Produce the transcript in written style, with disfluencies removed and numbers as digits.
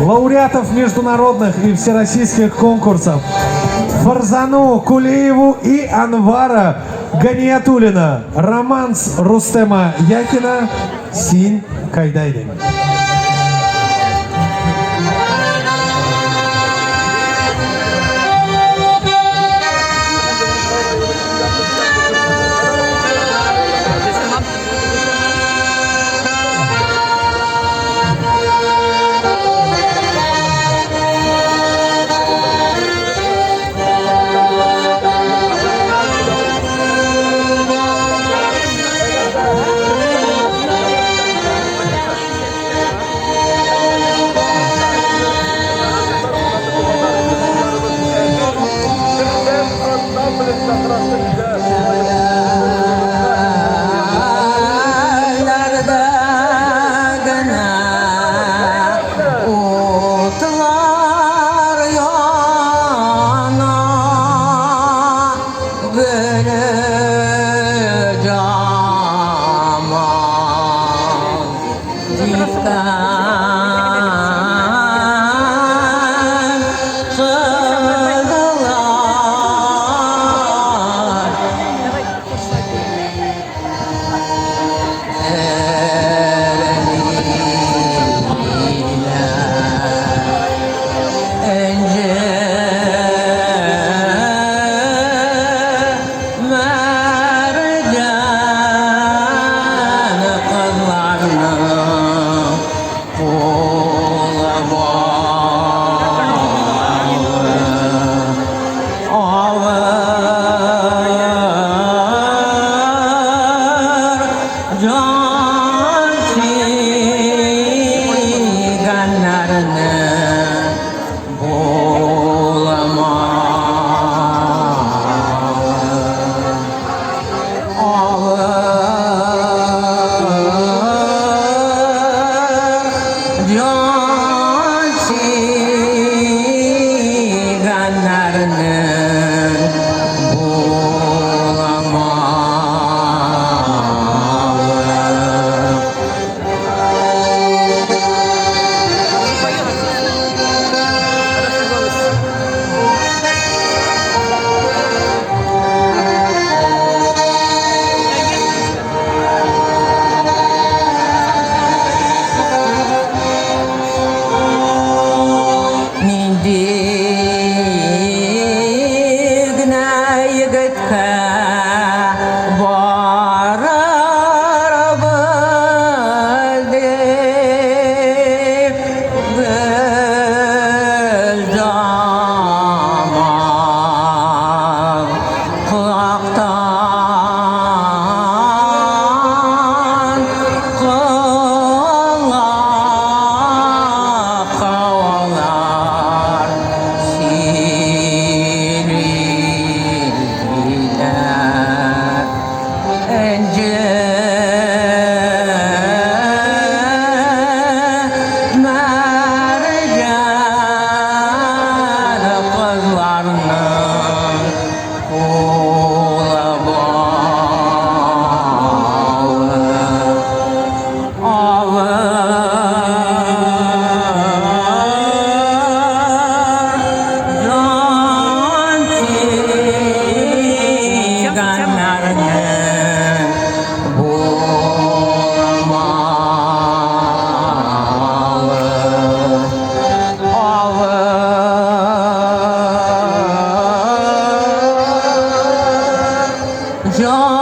Лауреатов международных и всероссийских конкурсов Фарзану Кулиеву и Анвара Ганиятуллина. Романс Рустема Яхина «Син кайда идең». Утлар яна, Гөлҗамал Диккән кызлар. Энҗе мәрҗән кызларның кулы баулы, авыр җан сөйгәннәрнең булмавы. Авыр җан сөйгәннәрнең булмавы. Нинди генә егеткә барырбыз дип, Гөлҗамал колактан колакка алар сөйлиләр. Энҗе мәрҗән кызларның кулы баулы, авыр җан сөйгәннәрнең булмавы. Авыр җан.